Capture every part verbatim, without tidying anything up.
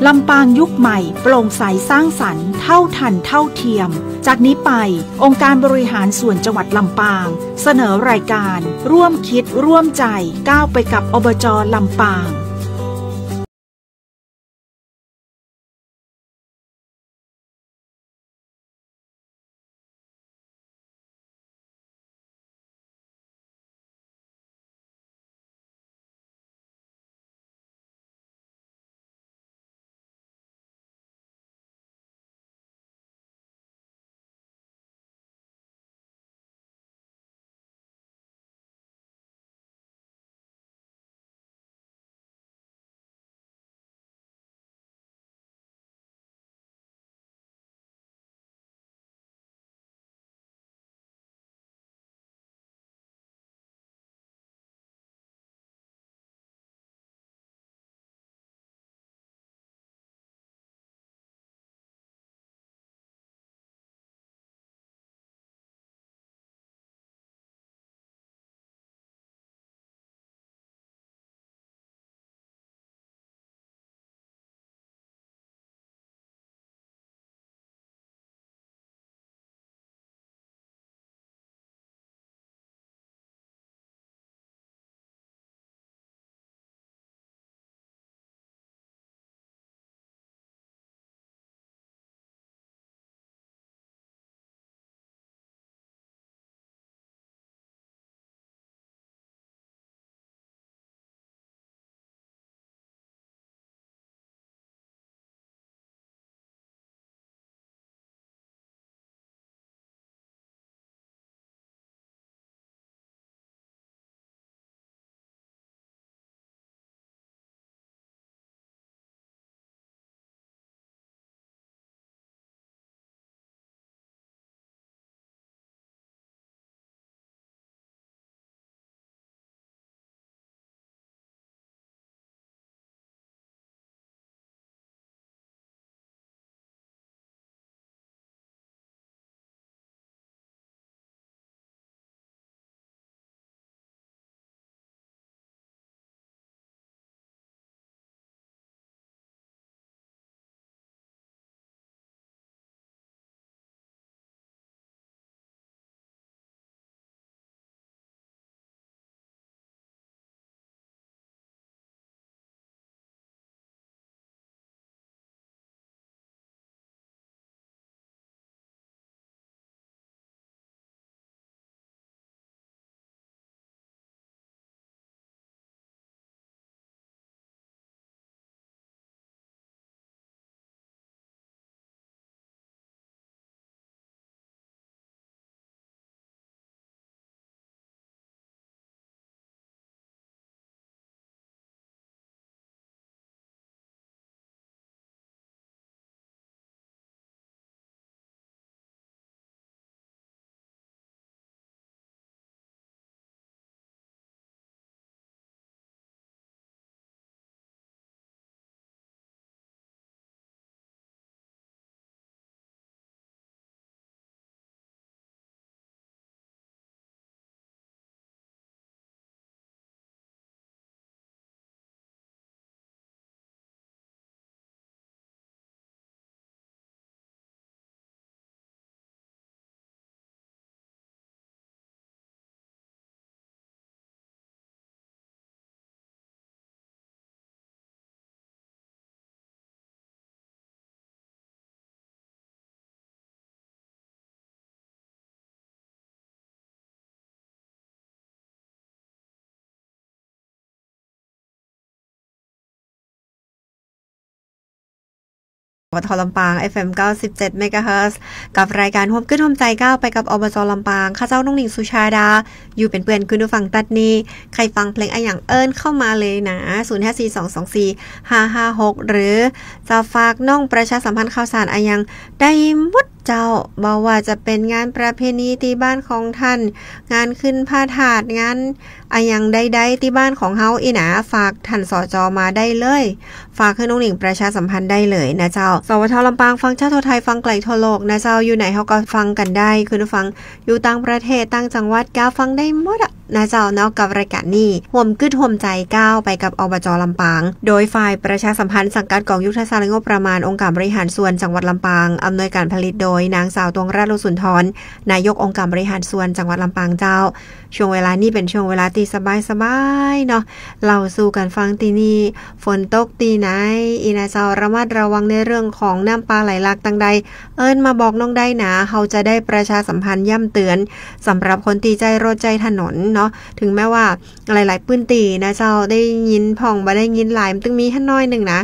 ลำปางยุคใหม่ โปร่งใสสร้างสรรค์ เท่าทันเท่าเทียม จากนี้ไป องค์การบริหารส่วนจังหวัดลำปาง เสนอรายการ ร่วมคิดร่วมใจ ก้าวไปกับ อบจ.ลำปางสวท.ลำปาง เอฟเอ็ม เก้าสิบเจ็ด เมกะเฮิรตซ์ กับรายการฮ่วมกึ๊ดฮ่วมใจก้าวไปกับ อบจ.ลำปาง ข้าเจ้าน้องหนิงสุชาดา อยู่เป๋นเปื้อนคุณผู้ฟังตั๊ดนี้ ใค่ฟังเพลงอะหยังเอิ้นเข้ามาเลยนะ ศูนย์ห้าสี่สองสองสี่ห้าห้าหก หรือจะฝากน้องประชาสัมพันธ์ข่าวสารอะหยังได้หมดเจ้า บ่ว่าจะเป๋นงานประเพณีตี้บ้านของท่าน งานขึ้นพระธาตุ งาน อะหยังใดๆ ตี้บ้านของเฮาอี้หนา ฝากท่าน สจ. มาได้เลย ฝากหื้อน้องหนิงประชาสัมพันธ์ได้เลยนะเจ้า สวท.ลำปาง ฟังชัดทั่วไทย ฟังไก๋ทั่วโลกนะเจ้า อยู่ไหนเฮาก็ฟังกั๋นได้ คุณผู้ฟัง อยู่ต่างประเทศ ต่างจังหวัดก็ฟังได้หมดอะ นะเจ้าเนาะ กับรายก๋านนี้ฮ่วมกึ๊ดฮ่วมใจ๋ก้าวไปกับ อบจ ลำปาง โดยฝ่ายประชาสัมพันธ์สังกัดก๋องยุทธศาสตร์และงบประมาณองค์การบริหารส่วนจังหวัดลำปาง อำนวยการผลิตโดยนางสาว ตวงราช ลุสุนทร นายกองค์การบริหารส่วนจังหวัดลำปางเจ้า ช่วงเวลานี้เป๋นช่วงเวลาตี้สบายๆ เนาะ เล่าสู่กั๋นฟังตี้นี่ ฝนตกตี้ไหน อี้นะเจ้า ระมัดระวังในเรื่องของน้ำป่าไหลหลากตางใด เอิ้นมาบอกน้องได้นะ เฮาจะได้ประชาสัมพันธ์ย้ำเตือน สำหรับคนตี้ใจ๊รถใจ๊ถนนเนาะ ถึงแม้ว่าหลายๆ ปื้นตี้นะเจ้า ได้ยินพ่องบ่ได้ยินหลาย มันตึงมีหั้นน้อยนึ่งนะ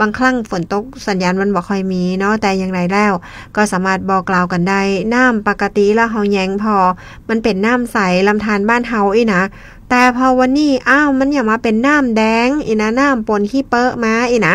บางครั้งฝนตกสัญญาณมันบ่ค่อยมีเนาะ แต่อย่างไรแล้ว ก็สามารถบอกกล่าวกั๋นได้ น้ำปกติแล้วเฮาแยงผ่อ มันเป๋นน้ำใสลำธารบ้านเฮาอี้นะ แต่ผ่อวันนี้ อ้าว มันอย่างมาเป๋นน้ำแดงอี้นะ น้ำปนขี้เป๊อะมาอี้นะ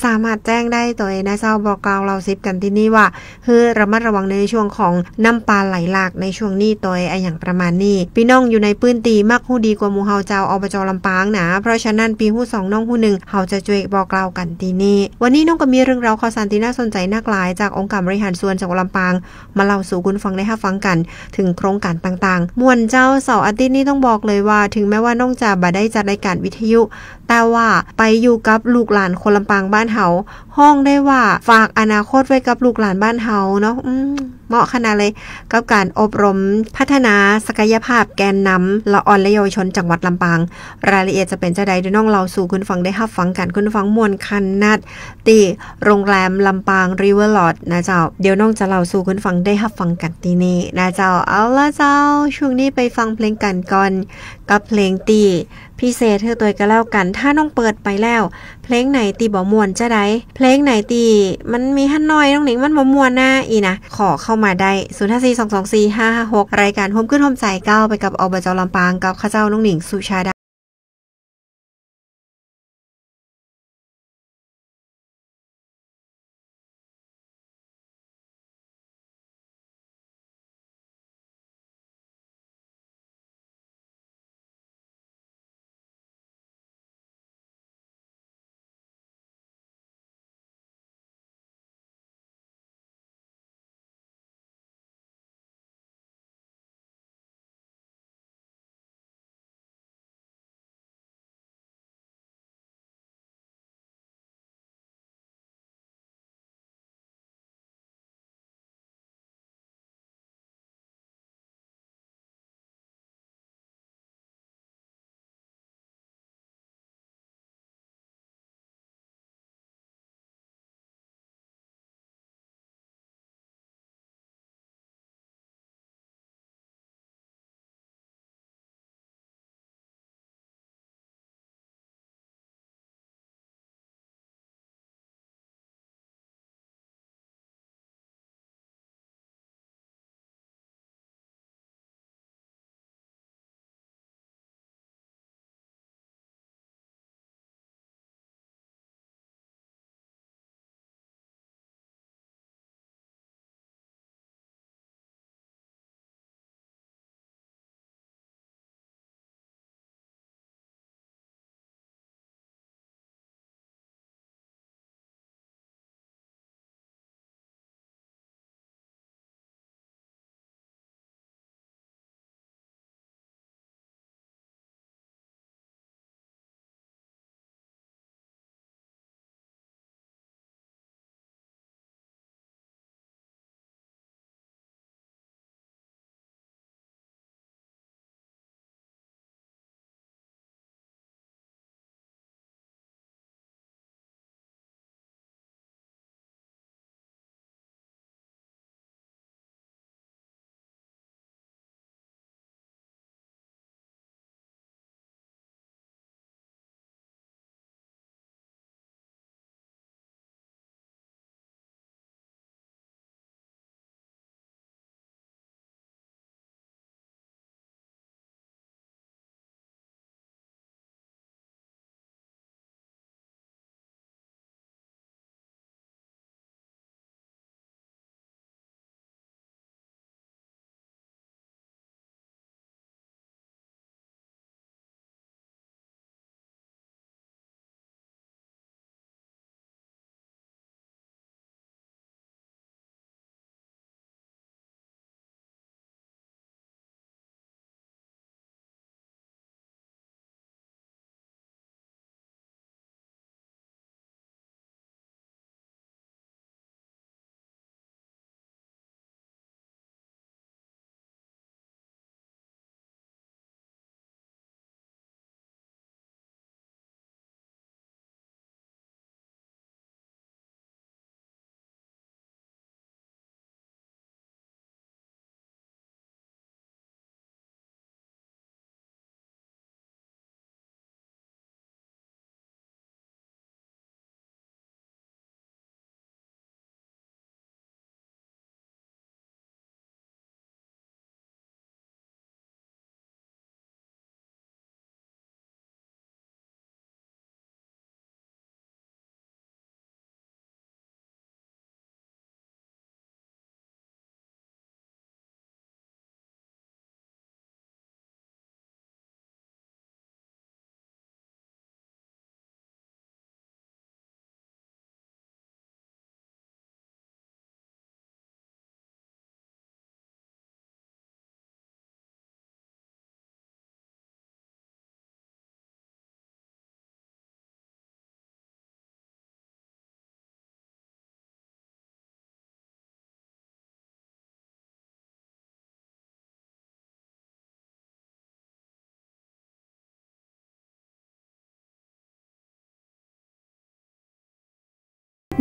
สามารถแจ้งได้ตวยนะเจ้า บอกกล่าวเล่าสิบกั๋นตี้นี่ว่า หื้อระมัดระวังในช่วงของน้ำป่าไหลหลากในช่วงนี้ตวย อะหยังประมาณนี้ ปี้น้องอยู่ในปื้นตี้มักฮู้ดีกว่าหมู่เฮาเจ้า อบจ ลำปางนะ เพราะฉะนั้นปี้ฮู้สองน้องฮู้นึ่ง เฮาจะจ้วยบอกกล่าวกั๋นตี้นี่ วันนี้น้องก็มีเรื่องราวข่าวสารตี้น่าสนใจ๋นักหลายจากองค์การบริหารส่วนจังหวัดลำปาง มาเล่าสู่คุณฟังได้ฮับฟังกั๋น เถิงโครงก๋านต่างๆ ม่วนเจ้า เสาร์อาทิตย์นี้ต้องบอกเลยว่า ถึงแม้ว่าน้องจะบ่ได้จัดรายก๋านวิทยุ แต่ว่าไปอยู่กับลูกหลานคนลำปางบ้านเฮา ฮ้องได้ว่าฝากอนาคตไว้กับลูกหลานบ้านเฮาเนาะ อืม เหมาะขนาดเลย กับก๋านอบรมพัฒนาศักยภาพแกนนำละอ่อนและเยาวชนจังหวัดลำปาง รายละเอียดจะเป๋นจะใด เดี๋ยวน้องเล่าสู่คุณฟังได้ฮับฟังกั๋น คุณฟังม่วนขนาด ตี้โรงแรมลำปางริเวอร์ลอดจ์นะเจ้า เดี๋ยวน้องจะเล่าสู่คุณฟังได้ฮับฟังกั๋นตี้นี่นะเจ้า เอาละเจ้า ช่วงนี้ไปฟังเพลงกั๋นก่อน กับเพลงตี้พิเศษหื้อตวยก็แล้วกั๋น ถ้าน้องเปิดไปแล้ว เพลงไหนตี้บ่ม่วนจะใด เพลงไหนตี้มันมีหั้นน้อยน้องหนิง มันบ่ม่วนนะอี้นะ ขอเข้ามาได้ ศูนย์ห้าสี่สองสองสี่ห้าห้าหก รายก๋านฮ่วมกึ๊ดฮ่วมใจ๋ก้าวไปกับ อบจ ลำปาง กับข้าเจ้าน้องหนิงสุชาดา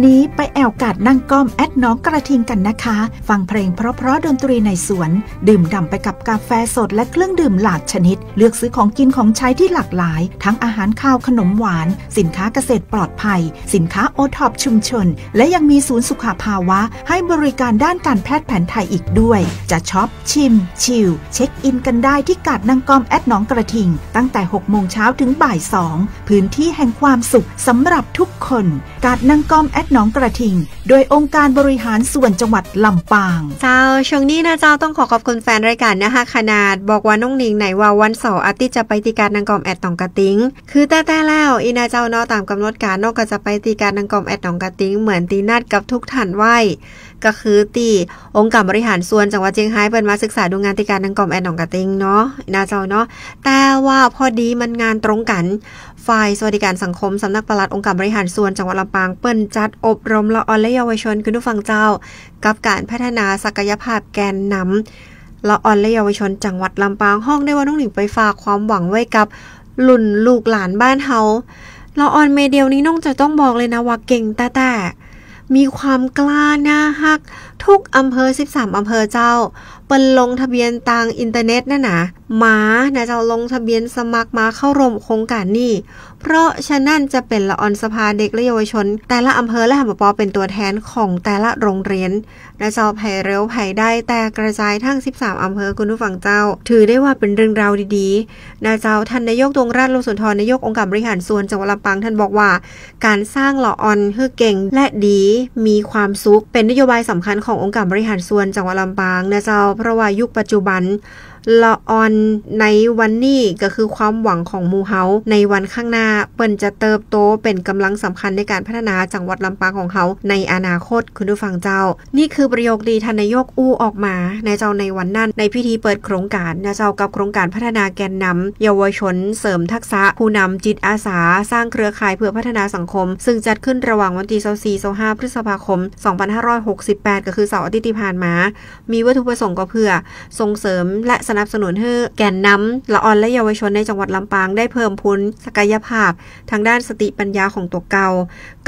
นี้ไปแอ่วกาดนั่งก้อมแอดหนองกระทิงกันนะคะ ฟังเพลงเพราะๆ ดนตรีในสวน ดื่มด่ำไปกับกาแฟสดและเครื่องดื่มหลากชนิด เลือกซื้อของกินของใช้ที่หลากหลาย ทั้งอาหารคาวขนมหวาน สินค้าเกษตรปลอดภัย สินค้าโอท็อปชุมชน และยังมีศูนย์สุขภาวะ ให้บริการด้านการแพทย์แผนไทยอีกด้วย จะช็อป ชิม ชิล เช็คอินกันได้ที่กาดนั่งก้อมแอดหนองกระทิง ตั้งแต่หกโมงเช้าถึงบ่ายสอง พื้นที่แห่งความสุขสำหรับทุกคน กาดนั่งก้อมแอดหนองกระทิง โดยองค์การบริหารส่วนจังหวัดลำปาง เจ้า ช่วงนี้นะเจ้า ต้องขอขอบคุณแฟนรายการนะฮักขนาด บอกว่าน้องหนิงไหนว่าวันเสาร์อาทิตย์จะไปตีกาดนั่งก้อมแอดหนองกระทิง คือแต๊ๆ แล้ว อีนะเจ้าเนาะ ต๋ามก๋ำหนดก๋านเนาะ ก็จะไปตีกาดนั่งก้อมแอดหนองกระทิง เหมือนตี้นัดกับทุกท่านไว้ ก็คือตี้องค์การบริหารส่วนจังหวัดเจียงฮาย เปิ้นมาศึกษาดูงานตี้กาดนั่งก้อมแอดหนองกระทิงเนาะ นะเจ้าเนาะ แต่ว่าพอดีมันงานตรงกั๋น ฝ่ายสวัสดิการสังคมสำนักปลัดองค์การบริหารส่วนจังหวัดลำปาง เปิ้นจัดอบรมละอ่อนและเยาวชน คุณผู้ฟังเจ้า กับก๋านพัฒนาศักยภาพแกนนำละอ่อนและเยาวชนจังหวัดลำปาง ฮ้องได้ว่าน้องหนิงไปฝากความหวังไว้กับรุ่นลูกหลานบ้านเฮา ละอ่อนเมเดียวนี้น้องจะต้องบอกเลยนะว่าเก่งแต๊ๆ มีความกล้าน่าฮัก ทุกอำเภอ สิบสามอำเภอเจ้า เปิ้นลงทะเบียนตางอินเทอร์เน็ตนั่นนะ มานะเจ้า ลงทะเบียนสมัครมาเข้าร่วมโครงก๋านนี้ เพราะฉะนั้นจะเป๋นละอ่อนสภาเด็กและเยาวชน แต่ละอำเภอและหปป เป๋นตั๋วแทนของแต่ละโรงเรียนนะเจ้า ใผเร็วใผได้ แต่กระจายทั้งสิบสามอำเภอ คุณผู้ฟังเจ้า ถือได้ว่าเป๋นเรื่องราวดีๆ นะเจ้า ท่านนายก ตวงรัตน์ โลสุนทร นายกองค์การบริหารส่วนจังหวัดลำปาง ท่านบอกว่า ก๋านสร้างละอ่อนหื้อเก่งและดี มีความสุข เป๋นนโยบายสำคัญขององค์การบริหารส่วนจังหวัดลำปางนะเจ้า เพราะว่ายุคปัจจุบัน ละอ่อนในวันนี้ก็คือความหวังของหมู่เฮาในวันข้างหน้า เปิ้นจะเติบโตเป๋นก๋ำลังสำคัญในก๋านพัฒนาจังหวัดลำปางของเฮาในอนาคต คุณผู้ฟังเจ้า นี่คือประโยคตี้ท่านนายกอู้ออกมานะเจ้า ในวันนั้น ในพิธีเปิดโครงก๋านนะเจ้า กับโครงก๋านพัฒนาแกนนำเยาวชน เสริมทักษะผู้นำจิตอาสา สร้างเครือข่ายเพื่อพัฒนาสังคม ซึ่งจัดขึ้นระหว่างวันตี้ซาวสี่ ซาวห้า พฤษภาคม สองพันห้าร้อยหกสิบแปด ก็คือเสาร์อาทิตย์ตี้ผ่านมา มีวัตถุประสงค์ก็เพื่อส่งเสริมและสนับสนุนหื้อแกนนำละอ่อนและเยาวชนในจังหวัดลำปางได้เพิ่มพูนศักยภาพทางด้านสติปัญญาของตั๋วเก่า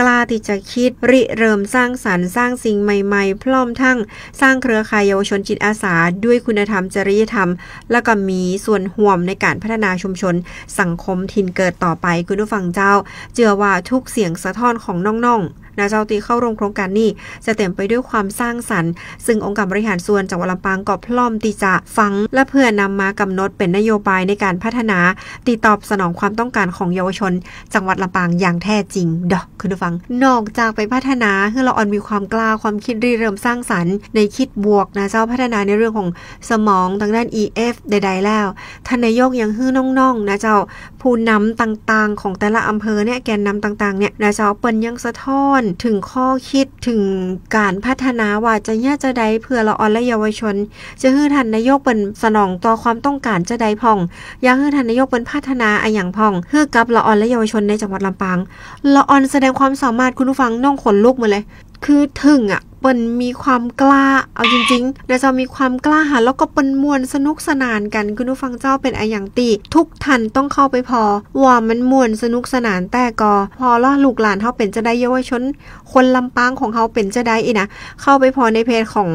กล้าตี้จะคิดริเริ่มสร้างสรรค์ สร้างสิ่งใหม่ๆ พร้อมทั้งสร้างเครือข่ายเยาวชนจิตอาสาด้วยคุณธรรมจริยธรรม แล้วก็มีส่วนร่วมในก๋านพัฒนาชุมชนสังคมถิ่นเกิดต่อไป คุณผู้ฟังเจ้า เจื้อว่าทุกเสียงสะท้อนของน้องๆ นะเจ้า ตี้เข้าร่วมโครงก๋านนี้จะเต๋มไปด้วยความสร้างสรรค์ ซึ่งองค์การบริหารส่วนจังหวัดลำปางก็พร้อมตี้จะฟัง และเพื่อนำมากำหนดเป๋นนโยบายในก๋านพัฒนา ตี้ตอบสนองความต้องการของเยาวชนจังหวัดลำปางอย่างแท้จริงเด้อ คุณผู้ฟัง นอกจากไปพัฒนาหื้อละอ่อนมีความกล้า ความคิดริเริ่มสร้างสรรค์ในคิดบวกนะเจ้า พัฒนาในเรื่องของสมองตางด้าน อี เอฟ ใดๆ แล้ว ท่านนายกยังหื้อน้องๆ นะเจ้า ผู้นำต่างๆ ของแต่ละอำเภอเนี่ย แกนนำต่างๆ เนี่ยนะเจ้า เปิ้นยังสะท้อนเถิงข้อคิด เถิงก๋านพัฒนาว่าจะเยียะจาใดเพื่อละอ่อนและเยาวชน จะหื้อท่านนายกเปิ้นสนองต่อความต้องการจาใดพ่อง อยากหื้อท่านนายกเปิ้นพัฒนาอะหยังพ่อง หื้อกับละอ่อนและเยาวชนในจังหวัดลำปาง ละอ่อนแสดงความสามารถ คุณผู้ฟัง น้องขนลุกหมดเลย คือเถิงอะ เปิ้นมีความกล้า เอาจริงๆ นะเจ้า มีความกล้าหาญ แล้วก็เปิ้นม่วนสนุกสนานกั๋น คุณผู้ฟังเจ้า เป๋นอะหยังตี้ทุกท่านต้องเข้าไปผ่อ ว่ามันม่วนสนุกสนาน แต่ก็ผ่อละ ลูกหลานเฮาเป๋นจาใด เยาวชนคนลำปางของเฮาเป๋นจาใดอี้นะ เข้าไปผ่อในเพจของ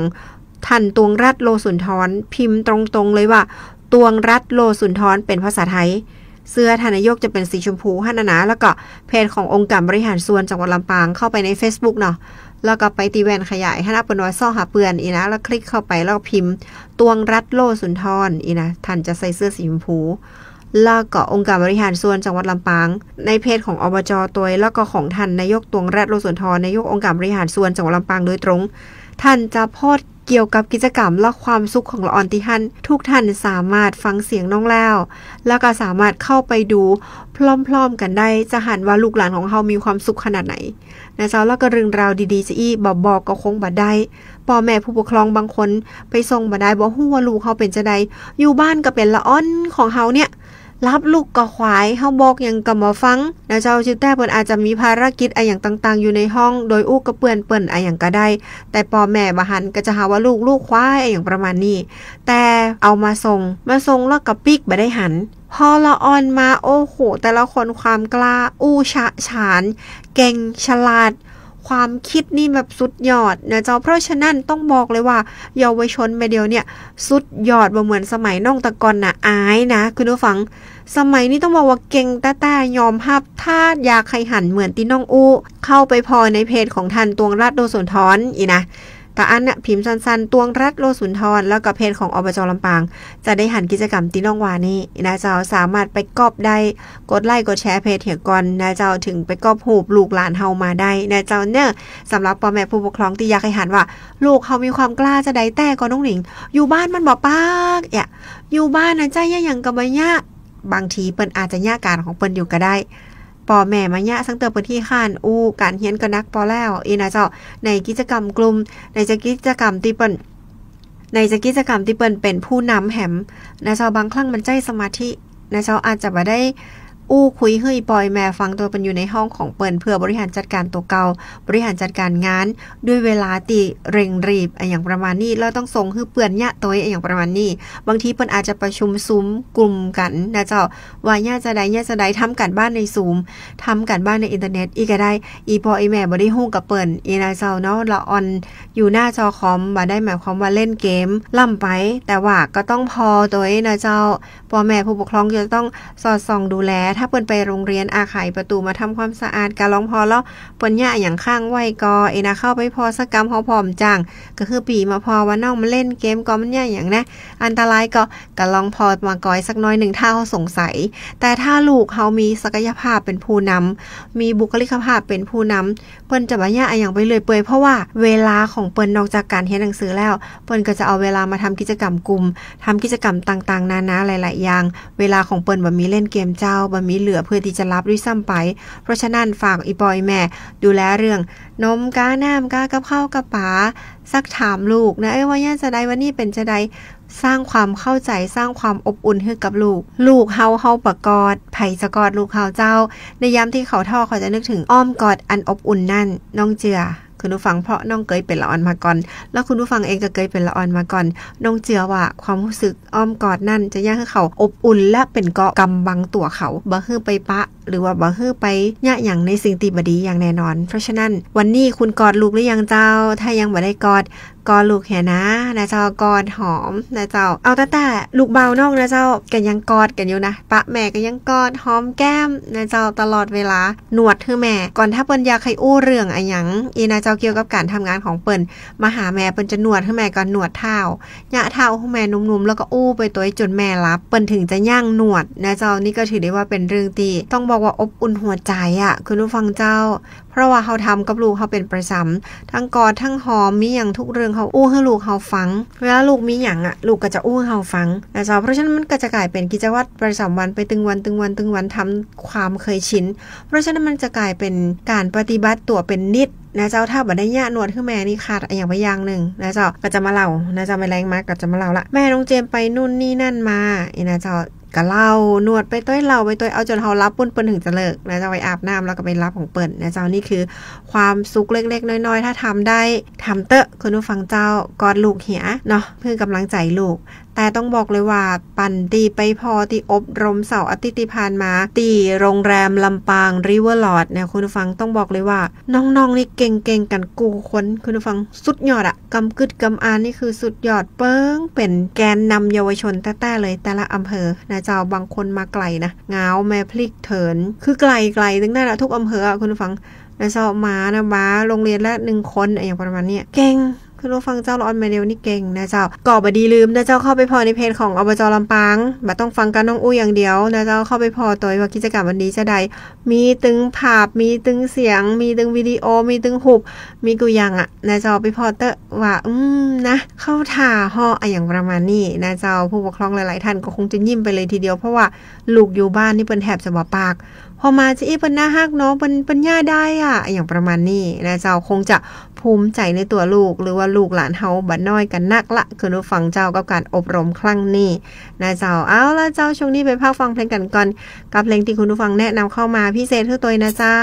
ท่านตวงรัตน์ โลสุนทร พิมพ์ตรงๆ เลยว่า ตวงรัตน์ โลสุนทร เป๋นภาษาไทย เสื้อท่านนายกจะเป๋นสีชมพูหั้นนะนะ แล้วก็เพจขององค์การบริหารส่วนจังหวัดลำปาง เข้าไปในเฟซบุ๊กเนาะ แล้วก็ไปตี้แว่นขยายหั้นนะ เปิ้นว่าเซาะหาเปื้อนอี้นะ แล้วคลิกเข้าไป แล้วก็พิมพ์ตวงรัตน์ โลสุนทร อี้นะ ท่านจะใส่เสื้อสีชมพู แล้วก็องค์การบริหารส่วนจังหวัดลำปาง ในเพจของ อบจ. ตวย แล้วก็ของท่านนายกตวงรัตน์ โลสุนทร นายกองค์การบริหารส่วนจังหวัดลำปางโดยตรง ท่านจะโพสต์ เกี่ยวกับกิจกรรมและความสุขของละอ่อนตี้หั้น ทุกท่านสามารถฟังเสียงน้องแล้ว แล้วก็สามารถเข้าไปดูพร้อมๆ กั๋นได้ จะหันว่าลูกหลานของเฮามีความสุขขนาดไหนนะเจ้า แล้วก็เรื่องราวดีๆ จาอี้ บ่บอกก็คงบ่ได้ ป้อแม่ผู้ปกครองบางคนไปส่งบ่ได้ บ่ฮู้ว่าลูกเฮาเป๋นจาใด อยู่บ้านก็เป๋นละอ่อนของเฮาเนี่ย หลับลุกก็ขวาย เฮาบอกหยังก็บ่ฟังนะเจ้า จื้อแต๊เปิ้นอาจจะมีภารกิจอะหยังต่างๆ อยู่ในห้อง โดยอู้กับเปื้อนเปิ้นอะหยังก็ได้ แต่ป้อแม่บ่หันก็จะหาว่าลูก ลูกขวายอะหยังประมาณนี้ แต่เอามาส่ง มาส่งแล้วก็ปิ๊กบ่ได้หัน พอละอ่อนมา โอ้โห แต่ละคนความกล้า อู้ฉะฉาน เก่ง ฉลาด ความกึ๊ดนี่แบบสุดยอดนะเจ้า เพราะฉะนั้นต้องบอกเลยว่าเยาวชนแม่เดี๋ยวเนี่ยสุดยอด บ่เหมือนสมัยน้องตะก่อนนะ อายนะคุณผู้ฟัง สมัยนี้ต้องบอกว่าเก่งแต๊ๆ ยอมฮับ ถ้าอยากใค่หันเหมือนตี้น้องอู้ เข้าไปผ่อในเพจของต้าน ตวงรัตน์ โลสุนทร อี้นะ ตะอั้นน่ะพิมพ์สั้นๆ ตวงรัตน์ โลสุนทร แล้วก็เพจของ อบจ ลำปาง จะได้หันกิจกรรมตี้น้องว่านี้นะเจ้า สามารถไปก๊อปได้ กดไลก์กดแชร์เพจเหียก่อนนะเจ้า เถิงไปก๊อปฮูปลูกหลานเฮามาได้นะเจ้าเนาะ สำหรับป้อแม่ผู้ปกครองตี้อยากใค่หันว่า ลูกเฮามีความกล้าจาใด แต่ก็น้องหนิง อยู่บ้านมันบ่ปาก เอ๊ะ อยู่บ้านนะเจ้า เยียะหยังก็บ่เยียะ บางทีเปิ้นอาจจะเยียะก๋านของเปิ้นอยู่ก็ได้ ป้อแม่มาเยียะ ซั้นเตื้อเปิ้นขี้คร้านอู้ ก๋านเฮียนก็หนักปอแล้ว อี้นะเจ้า ในกิจกรรมกลุ่ม ในจะกิจกรรมตี้เปิ้น ในจะกิจกรรมตี้เปิ้นเป๋นผู้นำแหมนะเจ้า บางครั้งมันใจ๊สมาธินะเจ้า อาจจะบ่ได้อู้คุยหื้อป้อแม่ฟัง แต่เปิ้นอยู่ในห้องของเปิ้น เปื้อบริหารจัดก๋านตั๋วเก่า บริหารจัดก๋านงาน ด้วยเวลาตี้เร่งรีบ อะหยังประมาณนี้ แล้วต้องส่งหื้อเปื้อนเยียะตวย อะหยังประมาณนี้ บางทีเปิ้นอาจจะประชุมซูมกลุ่มกั๋นนะเจ้า ว่าเยียะจาใด เยียะจาใด ทำก๋านบ้านในซูม ทำก๋านบ้านในอินเทอร์เน็ต อี้ก็ได้ อี่ป้ออี่แม่บ่ได้ฮู้กับเปิ้น อี้นะเจ้าเนาะ ละอ่อนอยู่หน้าจอคอม บ่ได้หมายความว่าเล่นเกมล้ำไป แต่ว่าก็ต้องผ่อตวยนะเจ้า ป้อแม่ผู้ปกครองจะต้องสอดส่องดูแล ถ้าเปิ้นไปโฮงเฮียน อา ไขประตู๋มาทำความสะอาด ก็ลองผ่อลอ เปิ้นเยียะอะหยังค้างไว้ก่อ อี้นะ เข้าไปผ่อสักกำ เฮาผ่อบ่จ้าง ก็คือปี้มาผ่อว่าน้องมันเล่นเกมก่อ มันเยียะอะหยังนะ อันตรายก่อ ก็ลองผ่อมากอยสักน้อยนึ่ง ถ้าเฮาสงสัย แต่ถ้าลูกเฮามีศักยภาพเป๋นผู้นำ มีบุคลิกภาพเป๋นผู้นำ เปิ้นจะบ่เยียะอะหยังไปเรื่อยเปื่อย เพราะว่าเวลาของเปิ้นนอกจากก๋านเฮียนหนังสือแล้ว เปิ้นก็จะเอาเวลามาทำกิจกรรมกลุ่ม ทำกิจกรรมต่างๆ นานาหลายๆ อย่าง เวลาของเปิ้นบ่มีเล่นเกมเจ๊า บ่มีเหลือเปื้อตี้จะหลับด้วยซ้ำไป เพราะฉะนั้นฝากอี่ป้ออี่แม่ดูแลเรื่องนมก๊า น้ำก๊า กับข้าวกับป๋า ซักถามลูกนะ เอ้ย ว่าเยียะจาใด วันนี้เป๋นจาใด สร้างความเข้าใจ๋ สร้างความอบอุ่นหื้อกับลูก ลูกเฮา เฮาบ่กอด ใผจะกอดลูกเฮาเจ้า ในยามตี้เขาท้อ เขาจะนึกเถิงอ้อมกอดอันอบอุ่นนั้น น้องเจื้อ คุณผู้ฟัง เพราะน้องเกยเป๋นละอ่อนมาก่อน แล้วคุณผู้ฟังเองก็เกยเป๋นละอ่อนมาก่อน น้องเจื้อว่าความฮู้สึกอ้อมกอดนั้นจะเยียะหื้อเขาอบอุ่น และเป๋นเกราะกำบังตั๋วเขา บ่หื้อไปปะ หรือว่าบ่หื้อไปเยียะหยังในสิ่งตี้บ่ดีอย่างแน่นอน เพราะฉะนั้นวันนี้คุณกอดลูกหรือยังเจ้า ถ้ายังบ่ได้กอด กอดลูกเหียนะ นะเจ้า กอดหอมนะเจ้า เอาแต๊ๆ ลูกบ่าวน้องนะเจ้า ก็ยังกอดกั๋นอยู่นะ ปะแม่ก็ยังกอดหอมแก้มนะเจ้า ตลอดเวลา นวดหื้อแม่ก่อน ถ้าเปิ้นอยากใค่อู้เรื่องอะหยัง อี้นะเจ้า เกี่ยวกับก๋านทำงานของเปิ้น มาหาแม่ เปิ้นจะนวดหื้อแม่ก่อน นวดเท้า เยียะเท้าหื้อแม่นุ่มๆ แล้วก็อู้ไปตวยจ๋นแม่หลับ เปิ้นเถิงจะยั้งนวดนะเจ้า นี่ก็ถือได้ว่าเป๋นเรื่องตี้ต้องบอกว่าอบอุ่นหัวใจ๋อะ คุณผู้ฟังเจ้า เพราะว่าเฮาทำกับลูกเฮาเป๋นประจ๋ำ ทั้งกอด ทั้งหอม มีหยังทุกเรื่องเฮาอู้หื้อลูกเฮาฟัง เวลาลูกมีหยังอะ ลูกก็จะอู้หื้อเฮาฟังนะเจ้า เพราะฉะนั้นมันก็จะก๋ายเป๋นกิจวัตรประจ๋ำวันไปตึงวัน ตึงวัน ตึงวัน ทำความเคยชิน เพราะฉะนั้นมันจะก๋ายเป๋นก๋านปฏิบัติตั๋วเป๋นนิตย์นะเจ้า ถ้าบ่ได้เยียะนวดหื้อแม่นี่ขาดอะหยังไปอย่างนึ่งนะเจ้า ก็จะมาเล่านะเจ้า แม่แลงมาก็จะมาเล่าละ แม่น้องเจมส์ไปนู่นนี่นั่นมา อี้นะเจ้า ก็เล่านวดไปตวย เล่าไปตวย เอาจ๋นเฮาหลับปู้น เปิ้นเถิงจะเลิกนะเจ้า ไปอาบน้ำแล้วก็ไปหลับของเปิ้นนะเจ้า นี่คือความสุขเล็กๆ น้อยๆ ถ้าทำได้ ทำเต๊อะ คุณผู้ฟังเจ้า กอดลูกเหียเนาะ หื้อกำลังใจ๋ลูก แต่ต้องบอกเลยว่า ปันตี้ไปผ่อตี้อบรมเสาร์อาทิตย์ตี้ผ่านมา ตี้โฮงแรมลำปางริเวอร์ลอดจ์เนี่ย คุณผู้ฟัง ต้องบอกเลยว่า น้องๆ นี่เก่งๆ กั๋นกู้คน คุณผู้ฟัง สุดยอดอะ กำกึ๊ดกำอ่านนี่คือสุดยอด เปิ้งเป๋นแกนนำเยาวชนแต๊ๆ เลย แต่ละอำเภอนะเจ้า บางคนมาไก๋นะ งาว แม่พริก เถิน คือไก๋ๆ ตึงนั้นอะ ทุกอำเภออะ คุณผู้ฟัง นะเจ้า มานะ มาโฮงเฮียนละนึ่งคนอะหยังประมาณเนี้ย เก่ง คุณผู้ฟังเจ้า ละอ่อนแม่เดียวนี่เก่งนะเจ้า ก็บ่ดีลืมนะเจ้า เข้าไปผ่อในเพจของ อบจ ลำปาง บ่ต้องฟังก้าน้องอู้อย่างเดียวนะเจ้า เข้าไปผ่อตวยว่ากิจกรรมอันนี้จาใด มีตึงภาพ มีตึงเสียง มีตึงวิดีโอ มีตึงฮูป มีกู้อย่างอะนะเจ้า ไปผ่อเต๊อะว่า อืม นะ เข้าท่าฮออะหยังประมาณนี้นะเจ้า ผู้ปกครองหลายๆ ท่านก็คงจะยิ้มไปเลยทีเดียว เพราะว่าลูกอยู่บ้านนี่เปิ้นแทบจะบ่ปาก ผ่อมาจะอี้เปิ้นน่าฮักเนาะ เปิ้น เปิ้นเยียะได้อะ อะหยังประมาณนี้นะเจ้า คงจะภูมิใจ๋ในตั๋วลูก หรือว่าลูกหลานเฮาบ่น้อยกั๋นนักละ คุณผู้ฟังเจ้า กับก๋านอบรมครั้งนี้นะเจ้า เอาละเจ้า ช่วงนี้ไปพักฟังเพลงกั๋นก่อน กับเพลงตี้คุณผู้ฟังแนะนำเข้ามาพิเศษหื้อตวยนะเจ้า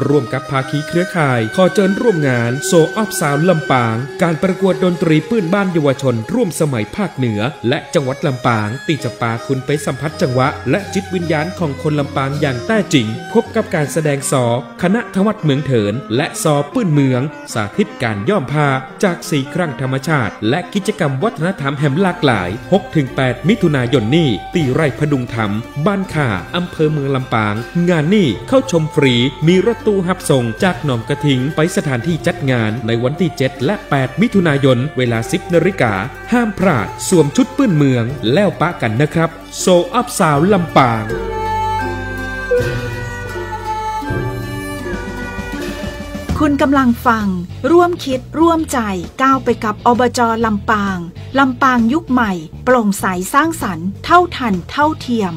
ร่วมกับภาคีเครือข่าย ขอเจิญร่วมงาน Soul of Sound ลำปาง ก๋านประกวดดนตรีปื้นบ้านเยาวชนร่วมสมัยภาคเหนือ และจังหวัดลำปาง ตี้จะปาคุณไปสัมผัสจังหวะ และจิตวิญญาณของคนลำปางอย่างแต๊จริง พบกับก๋านแสดงซอ คณะถวัดเมืองเถิน และซอปื้นเมือง สาธิตก๋านย้อมผ้า จากสีครั้งธรรมชาติ และกิจกรรมวัฒนธรรมแหมหลากหลาย หกถึงแปด มิถุนายนนี้ ตี้ไร่ผดุงธรรม บ้านข่า อำเภอเมืองลำปาง งานนี้เข้าชมฟรี มีรถตู้ฮับส่งจากหนองกระทิงไปสถานที่จัดงานในวันตี้ เจ็ด และ แปด มิถุนายน เวลา สิบนาฬิกา ห้ามพลาด สวมชุดปื้นเมือง แล้วปะกั๋นนะครับ Soul of Sound ลำปาง คุณกำลังฟัง ร่วมคิดร่วมใจ ก้าวไปกับ อบจ.ลำปาง ลำปางยุคใหม่ โปร่งใสสร้างสรรค์ เท่าทันเท่าเทียม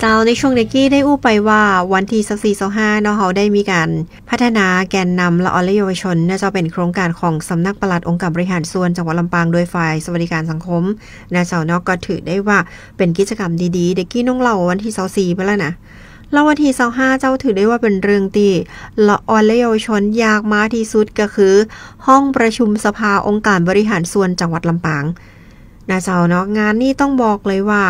เจ้า ในช่วงเด็กกี้ได้อู้ไปว่าวันตี้ ซาวสี่ ซาวห้า เนาะ เฮาได้มีก๋านพัฒนาแกนนำละอ่อนและเยาวชน น่าจะเป๋นโครงก๋านของสำนักปลัดองค์การบริหารส่วนจังหวัดลำปาง โดยฝ่ายสวัสดิการสังคม น่าจะเนาะ ก็ถือได้ว่าเป๋นกิจกรรมดีๆ เด็กกี้น้องเล่าวันตี้ ซาวสี่ ไปแล้วนะ แล้ววันตี้ ซาวห้า เจ้า ถือได้ว่าเป๋นเรื่องตี้ละอ่อนและเยาวชนอยากมาตี้สุด ก็คือห้องประชุมสภาองค์การบริหารส่วนจังหวัดลำปาง น่าเจ้าเนาะ งานนี้ต้องบอกเลยว่า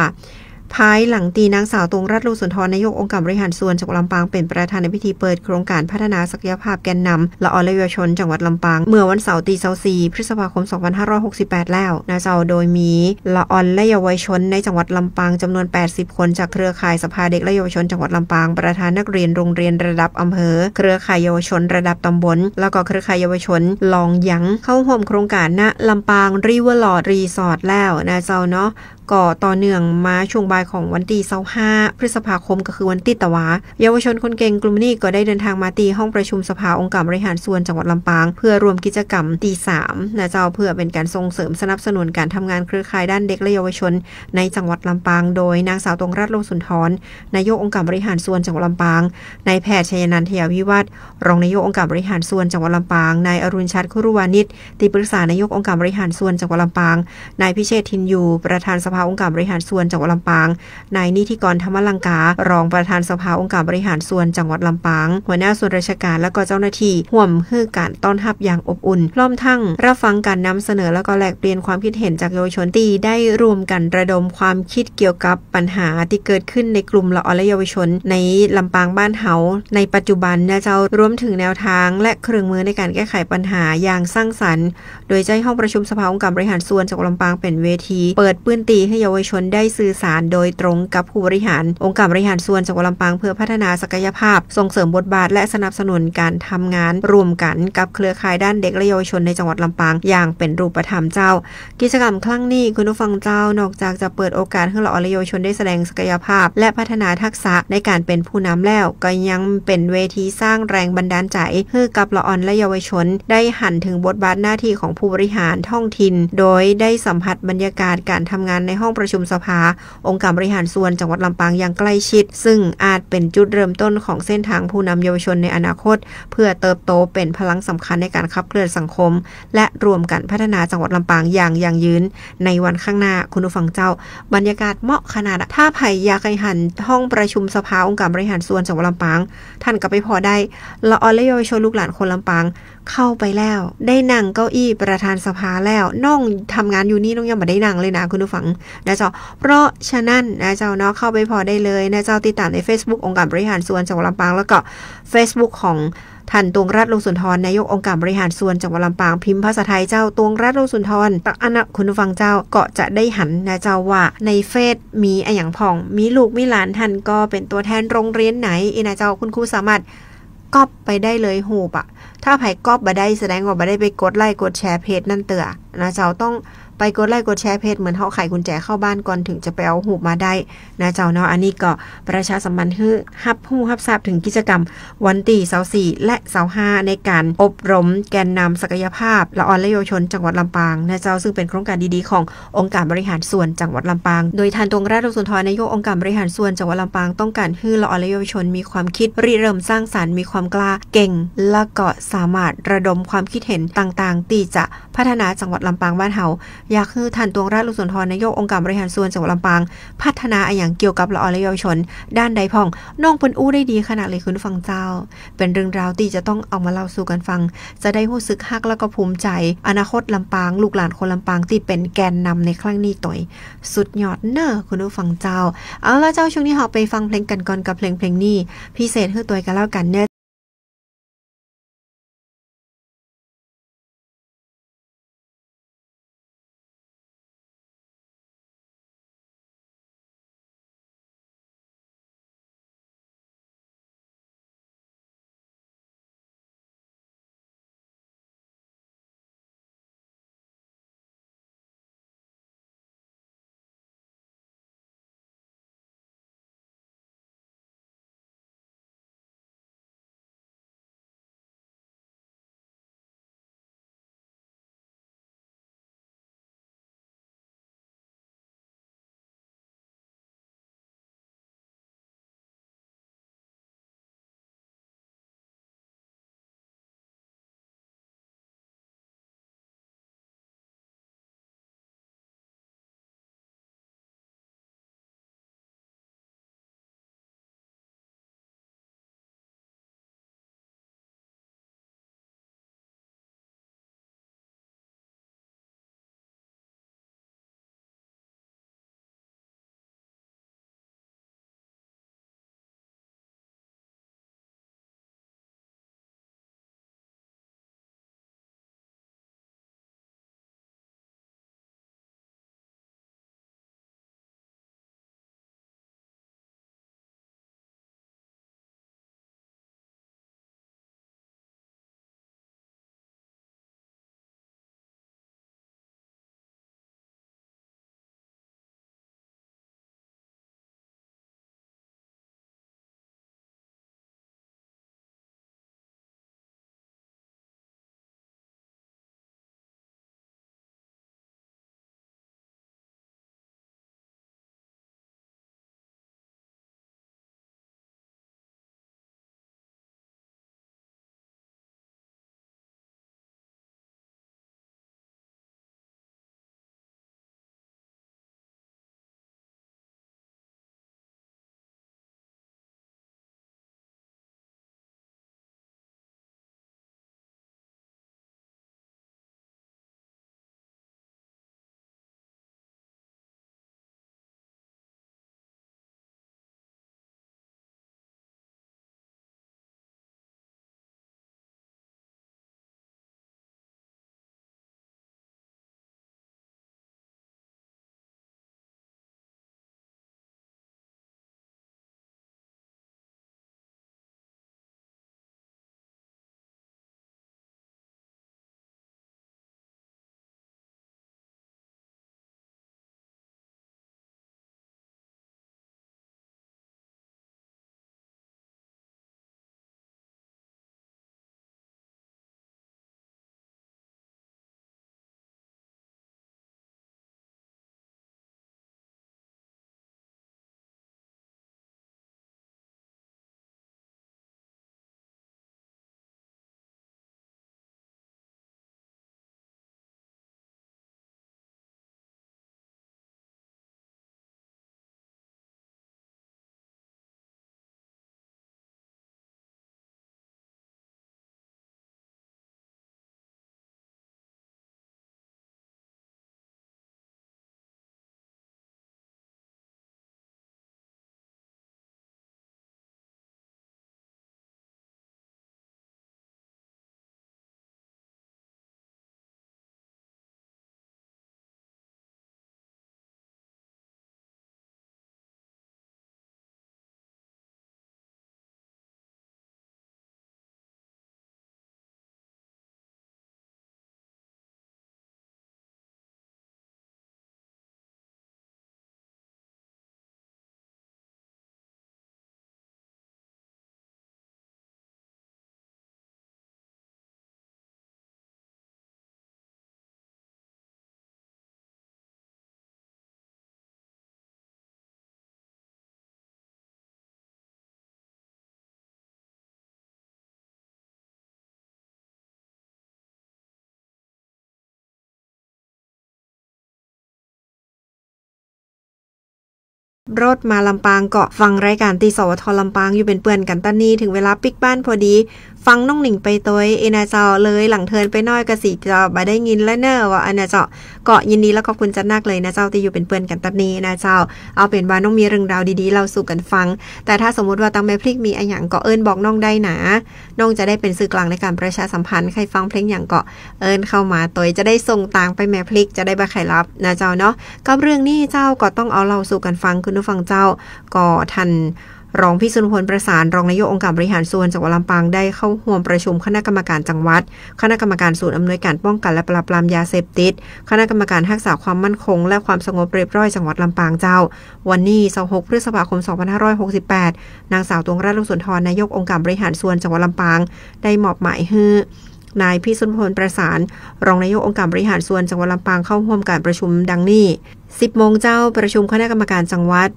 ภายหลังตี้นางสาว ตวงรัตน์ ลุงสุนทร นายกองค์การบริหารส่วนจังหวัดลำปาง เป๋นประธานในพิธีเปิดโครงก๋านพัฒนาศักยภาพแกนนำละอ่อนและเยาวชนจังหวัดลำปาง เมื่อวันเสาร์ตี้ ซาวสี่ พฤษภาคม สองพันห้าร้อยหกสิบแปด แล้ว น่าเจ้า โดยมีละอ่อนและเยาวชนในจังหวัดลำปางจ๋ำนวน แปดสิบ คน จากเครือข่ายสภาเด็กและเยาวชนจังหวัดลำปาง ประธานนักเรียนโรงเรียนระดับอำเภอ เครือข่ายเยาวชนระดับตำบล แล้วก็เครือข่ายเยาวชนลองยัง เข้าฮ่วมโครงก๋าน ณ ลำปาง River Lodge Resort แล้ว น่าเจ้าเนาะ ก็ต่อเนื่องมาช่วงบ่ายของวันตี้ ซาวห้า พฤษภาคม ก็คือวันตี้ตะวา เยาวชนคนเก่งกลุ่มนี้ก็ได้เดินทางมาตี้ห้องประชุมสภาองค์การบริหารส่วนจังหวัดลำปาง เพื่อร่วมกิจกรรมตี้สาม น่าเจ้า เพื่อเป๋นก๋านส่งเสริมสนับสนุนก๋านทำงานเครือข่ายด้านเด็กและเยาวชนในจังหวัดลำปาง โดยนางสาว ตวงรัตน์ ลุงสุนทร นายกองค์การบริหารส่วนจังหวัดลำปาง นายแพทย์ ชัยนันท์ ทยาวิวัฒน์ รองนายกองค์การบริหารส่วนจังหวัดลำปาง นายอรุณชัด คุรุวานิช ตี้ปรึกษานายกองค์การบริหารส่วนจังหวัดลำปาง นายพิเชษฐ ถิ่นอยู่ ประธานสภาองค์การบริหารส่วนจังหวัดลำปาง นายนิธิกร ธรรมลังกา รองประธานสภาองค์การบริหารส่วนจังหวัดลำปาง หัวหน้าส่วนราชการ แล้วก็เจ้าหน้าตี้ ฮ่วมหื้อก๋านต้อนฮับอย่างอบอุ่น พร้อมทั้งฮับฟังก๋านนำเสนอ แล้วก็แลกเปลี่ยนความคิดเห็นจากเยาวชนตี้ได้ร่วมกั๋นระดมความคิดเกี่ยวกับ ปัญหาตี้เกิดขึ้นในกลุ่มละอ่อนและเยาวชนในลำปางบ้านเฮาในปัจจุบัน น่าเจ้า รวมถึงแนวทางและเครื่องมือในก๋านแก้ไขปัญหาอย่างสร้างสรรค์ โดยใจ๊ห้องประชุมสภาองค์การบริหารส่วนจังหวัดลำปางเป๋นเวที เปิดพื้นตี้หื้อเยาวชนได้สื่อสารโดยตรงกับผู้บริหารองค์การบริหารส่วนจังหวัดลำปาง เพื่อพัฒนาศักยภาพ ส่งเสริมบทบาท และสนับสนุนก๋านทำงานร่วมกั๋นกับเครือข่ายด้านเด็กและเยาวชนในจังหวัดลำปางอย่างเป๋นรูปธรรมเจ้า กิจกรรมครั้งนี้ คุณผู้ฟังเจ้า นอกจากจะเปิดโอกาสหื้อละอ่อนและเยาวชนได้แสดงศักยภาพ และพัฒนาทักษะในก๋านเป๋นผู้นำแล้ว ก็ยังเป๋นเวทีสร้างแรงบันดาลใจ๋หื้อกับละอ่อนและเยาวชน ได้หันเถิงบทบาทหน้าตี้ของผู้บริหารท้องถิ่น โดยได้สัมผัสบรรยากาศก๋านทำงานในห้องประชุมสภาองค์การบริหารส่วนจังหวัดลำปางอย่างใกล้ชิด ซึ่งอาจเป๋นจุดเริ่มต้นของเส้นทางผู้นำเยาวชนในอนาคต เพื่อเติบโตเป๋นพลังสำคัญในก๋านขับเคลื่อนสังคม และร่วมกั๋นพัฒนาจังหวัดลำปางอย่างยั่งยืนในวันข้างหน้า คุณผู้ฟังเจ้า บรรยากาศเหมาะขนาดอะ ถ้าใผอยากไปหันห้องประชุมสภาองค์การบริหารส่วนจังหวัดลำปาง ต้านก็ไปผ่อได้ ละอ่อนและเยาวชนลูกหลานคนลำปางเข้าไปแล้ว ได้นั่งเก้าอี้ประธานสภาแล้ว น้องทำงานอยู่นี่น้องยังบ่ได้นั่งเลยนะ คุณผู้ฟังนะเจ้า เพราะฉะนั้นนะเจ้าเนาะ เข้าไปผ่อได้เลยนะเจ้า ติดต๋ามในเฟซบุ๊กองค์การบริหารส่วนจังหวัดลำปาง แล้วก็เฟซบุ๊กของ ท่าน ตวงรัตน์ ลุงสุนทร นายกองค์การบริหารส่วนจังหวัดลำปาง พิมพ์ภาษาไทยเจ้า ตวงรัตน์ ลุงสุนทร ตักอันนะ คุณผู้ฟังเจ้า ก็จะได้หันนะเจ้าว่าในเฟซมีอะหยังพ่อง มีลูกมีหลาน ต้านก็เป๋นตั๋วแทนโรงเรียนไหน อี้นะเจ้า คุณครูสามารถก๊อปไปได้เลยฮูปอะ ถ้าใผก๊อปบ่ได้แสดงว่าบ่ได้ไปกดไลก์กดแชร์เพจนั้นเตื้อนะเจ้า ต้องไปกดไลก์กดแชร์เพจ เหมือนเฮาไขกุญแจเข้าบ้านก่อนเถิงจะไปเอาฮูปมาได้นะเจ้าเนาะ อันนี้ก็ประชาสัมพันธ์หื้อฮับฮู้ฮับทราบเถิงกิจกรรม วันตี้ซาวสี่และซาวห้า ในก๋านอบรมแกนนำศักยภาพละอ่อนและเยาวชนจังหวัดลำปางนะเจ้า ซึ่งเป๋นโครงก๋านดีๆ ขององค์การบริหารส่วนจังหวัดลำปาง โดยท่าน ตวงรัตน์ ลุงสุนทร นายกองค์การบริหารส่วนจังหวัดลำปาง ต้องก๋านหื้อละอ่อนและเยาวชนมีความคิดริเริ่มสร้างสรรค์ มีความกล้าเก่ง และก็สามารถระดมความคิดเห็นต่างๆ ตี้จะพัฒนาจังหวัดลำปางบ้านเฮา อยากหื้อท่าน ตวงรัตน์ ลุงสุนทร นายกองค์การบริหารส่วนจังหวัดลำปาง พัฒนาอะหยังเกี่ยวกับละอ่อนและเยาวชนด้านใดพ่อง น้องเปิ้นอู้ได้ดีขนาดเลยคุณผู้ฟังเจ้า เป๋นเรื่องราวตี้จะต้องเอามาเล่าสู่กั๋นฟัง จะได้ฮู้สึกฮักแล้วก็ภูมิใจ๋ อนาคตลำปาง ลูกหลานคนลำปางตี้เป๋นแกนนำในครั้งนี้ตวย สุดยอดเน่อคุณผู้ฟังเจ้า เอาละเจ้า ช่วงนี้เฮาไปฟังเพลงกั๋นก่อนกับเพลงเพลงนี้ พิเศษหื้อตวยกั๋นแล้วกั๋นเน่อ รถมาลำปางก็ฟังรายก๋านตี้ สวท ลำปางอยู่เป๋นเปื้อนกั๋นตั๊ดนี้ เถิงเวลาปิ๊กบ้านพอดี ฟังน้องหนิงไปตวย เอ นะเจ้า เลยหลังเทินไปหน้อยก็สิจะบ่ได้ยินแล้วเน่อ ว่าอั้นนะเจ้า ก็ยินดีและขอบคุณจัดนักเลยนะเจ้า ตี้อยู่เป๋นเปื้อนกั๋นตั๊ดนี้นะเจ้า เอาเป๋นว่าน้องมีเรื่องราวดีๆ เล่าสู่กั๋นฟัง แต่ถ้าสมมุติว่าตังแม่พริกมีอะหยังก็เอิ้นบอกน้องได้นะ น้องจะได้เป๋นสื่อกลางในก๋านประชาสัมพันธ์ ใค่ฟังเพลงหยังก็เอิ้นเข้ามาตวย จะได้ส่งตางไปแม่พริก จะได้บ่ใค่ลับนะเจ้าเนาะ กับเรื่องนี้เจ้าก็ต้องเอาเล่าสู่กั๋นฟัง คุณผู้ฟังเจ้า ก็ท่านรองพิสุทธิ์ พลประสาน รองนายกองค์การบริหารส่วนจังหวัดลำปาง ได้เข้าฮ่วมประชุมคณะกรรมการจังหวัด คณะกรรมการศูนย์อำนวยการป้องกันและปราบปรามยาเสพติด คณะกรรมการฮักษาความมั่นคงและความสงบเรียบร้อยจังหวัดลำปางเจ้า วันนี้ ซาวหก พฤษภาคม สองพันห้าร้อยหกสิบแปด นางสาว ตวงรัตน์ ลุงสุนทร นายกองค์การบริหารส่วนจังหวัดลำปาง ได้มอบหมายหื้อ นายพิสุทธิ์ พลประสาน รองนายกองค์การบริหารส่วนจังหวัดลำปาง เข้าฮ่วมก๋านประชุมดังนี้ สิบโมงเจ้า ประชุมคณะกรรมการจังหวัด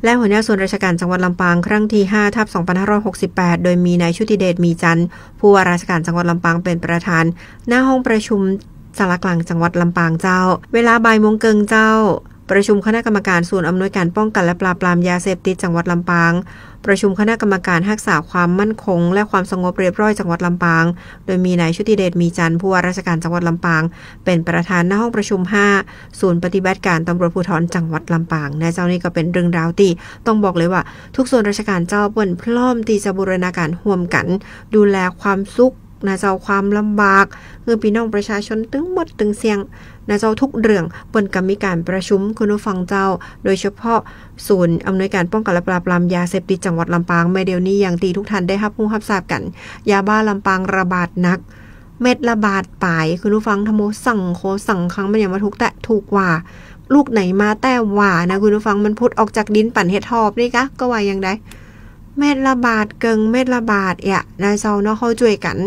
และหัวหน้าส่วนราชการจังหวัดลำปาง ครั้งที่ห้าทับสองพันห้าร้อยหกสิบแปด โดยมีนายชุติเดช มีจันทร์ ผู้ว่าราชการจังหวัดลำปางเป๋นประธาน ณ ห้องประชุมศาลากลางจังหวัดลำปางเจ้า เวลาบ่ายโมงเกิ่งเจ้า ประชุมคณะกรรมการศูนย์อำนวยการป้องกันและปราบปรามยาเสพติดจังหวัดลำปาง ประชุมคณะกรรมการฮักษาความมั่นคงและความสงบเรียบร้อยจังหวัดลำปาง โดยมีนายชุติเดช มีจันทร์ ผู้ว่าราชการจังหวัดลำปาง เป๋นประธาน ณ ห้องประชุมห้า ศูนย์ปฏิบัติการตำรวจภูธรจังหวัดลำปาง นะเจ้า นี่ก็เป๋นเรื่องราวตี้ต้องบอกเลยว่า ทุกส่วนราชการเจ้าเปิ้นพร้อมตี้จะบูรณาการฮ่วมกั๋น ดูแลความสุข นะเจ้า ความลำบาก หื้อปี้น้องประชาชนตึงหมดตึงเสี้ยง นะเจ้า ทุกเรื่องเปิ้นก็มีก๋านประชุม คุณผู้ฟังเจ้า โดยเฉพาะศูนย์อำนวยการป้องกันและปราบปรามยาเสพติดจังหวัดลำปาง แม้เดี๋ยวนี้อย่างตี้ทุกท่านได้ฮับฮู้ฮับทราบกั๋น ยาบ้าลำปางระบาดหนัก เม็ดละบาทป๋าย คุณผู้ฟัง ถามสั่งโขสั่งคัง มันหยังบ่ถูกแต๊ถูกว่า ลูกไหนมาแต๊ว่านะ คุณผู้ฟัง มันผุดออกจากดินปั๋นเห็ดถอบนี่กะ ก็ว่าอย่างใด เม็ดละบาทเกิ่ง เม็ดละบาทเอี้ย นะเจ้าเนาะ เฮาจ้วยกั๋น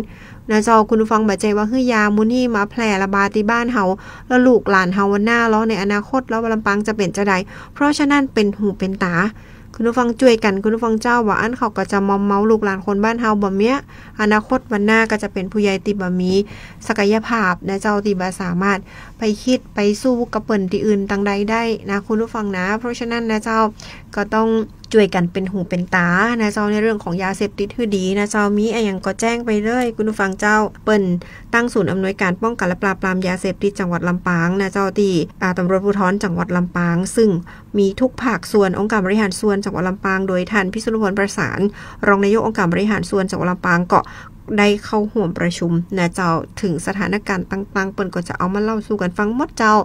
นะเจ้า คุณผู้ฟัง บ่ใจ้ว่าหื้อยาหมู่นี้มาแพร่ระบาดตี้บ้านเฮา แล้วลูกหลานเฮาวันหน้าลอ ในอนาคตลอ ว่าลำปางจะเป๋นจาใด เพราะฉะนั้นเป๋นหูเป๋นต๋า คุณผู้ฟังจ้วยกั๋น คุณผู้ฟังเจ้า บ่อั้นเขาก็จะมอมเมาลูกหลานคนบ้านเฮาบ่เมี้ย อนาคตวันหน้าก็จะเป๋นผู้ใหญ่ตี้บ่มีศักยภาพนะเจ้า ตี้บ่สามารถไปคิดไปสู้กับเปิ้นตี้อื่นตังใดได้นะ คุณผู้ฟังนะ เพราะฉะนั้นนะเจ้า ก็ต้องจ้วยกั๋นเป๋นหูเป๋นต๋านะเจ้า ในเรื่องของยาเสพติดหื้อดีนะเจ้า มีอะหยังก็แจ้งไปเลย คุณผู้ฟังเจ้า เปิ้นตั้งศูนย์อำนวยการป้องกันและปราบปรามยาเสพติดจังหวัดลำปางนะเจ้า ตี้ อ่า ตำรวจภูธรจังหวัดลำปาง ซึ่ง มีทุกภาคส่วนองค์การบริหารส่วนจังหวัดลำปาง โดยท่านพิสุทธิ์ พลประสาน รองนายกองค์การบริหารส่วนจังหวัดลำปาง ก็ได้เข้าฮ่วมประชุมนะเจ้า เถิงสถานการณ์ต่างๆ เปิ้นก็จะเอามาเล่าสู่กั๋นฟังหมดเจ้า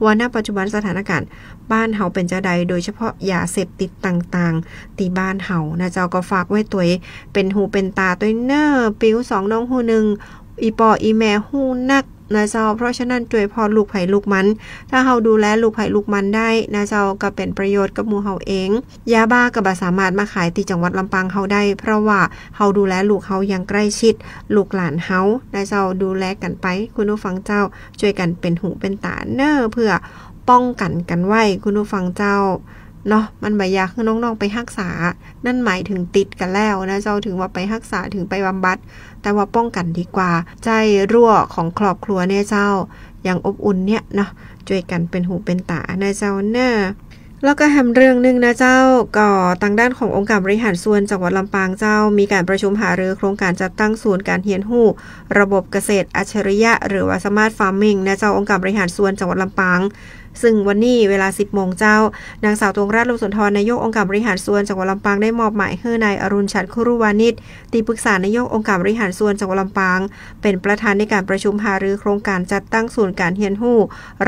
ว่า ณ ปัจจุบันสถานการณ์บ้านเฮาเป๋นจาใด โดยเฉพาะยาเสพติดต่างๆ ตี้บ้านเฮานะเจ้า ก็ฝากไว้ตวย เป๋นหูเป๋นต๋าตวยเน่อ ปิ๋วสองน้องฮู้นึ่ง อี่ป้ออี่แม่ฮู้นัก นะเจ้า เพราะฉะนั้นจ้วยผ่อนลูกใผลูกมัน ถ้าเฮาดูแลลูกใผลูกมันได้นะเจ้า ก็เป๋นประโยชน์กับหมู่เฮาเอง ยาบ้าก็บ่สามารถมาขายตี้จังหวัดลำปางเฮาได้ เพราะว่าเฮาดูแลลูกเฮาอย่างใกล้ชิด ลูกหลานเฮานะเจ้า ดูแลกั๋นไป คุณผู้ฟังเจ้า จ้วยกั๋นเป๋นหูเป๋นต๋าเน่อ เพื่อป้องกั๋นกั๋นไว้ คุณผู้ฟังเจ้า เนาะ มันบ่อยากหื้อน้องๆ ไปฮักษา นั่นหมายเถิงติดกั๋นแล้วนะเจ้า เถิงว่าไปฮักษา เถิงไปบำบัด แต่ว่าป้องกั๋นดีกว่า ใจ๊รั้วของครอบครัวเนี่ยเจ้า อย่างอบอุ่นเนี่ยเนาะ จ้วยกั๋นเป๋นหูเป๋นต๋านะเจ้าเน่อ แล้วก็แหมเรื่องนึ่งนะเจ้า ก็ตางด้านขององค์การบริหารส่วนจังหวัดลำปางเจ้า มีก๋านประชุมหารือโครงก๋านจัดตั้งศูนย์ก๋านเฮียนฮู้ระบบเกษตรอัจฉริยะ หรือว่า Smart Farming นะเจ้า องค์การบริหารส่วนจังหวัดลำปาง ซึ่งวันนี้เวลาสิบโมงเจ้า นางสาว ตวงรัตน์ ลุงสุนทร นายกองค์การบริหารส่วนจังหวัดลำปาง ได้มอบหมายหื้อนายอรุณ ฉัตรคุรุวานิช ตี้ปรึกษานายกองค์การบริหารส่วนจังหวัดลำปาง เป๋นประธานในก๋านประชุมหารือโครงก๋านจัดตั้งศูนย์ก๋านเฮียนฮู้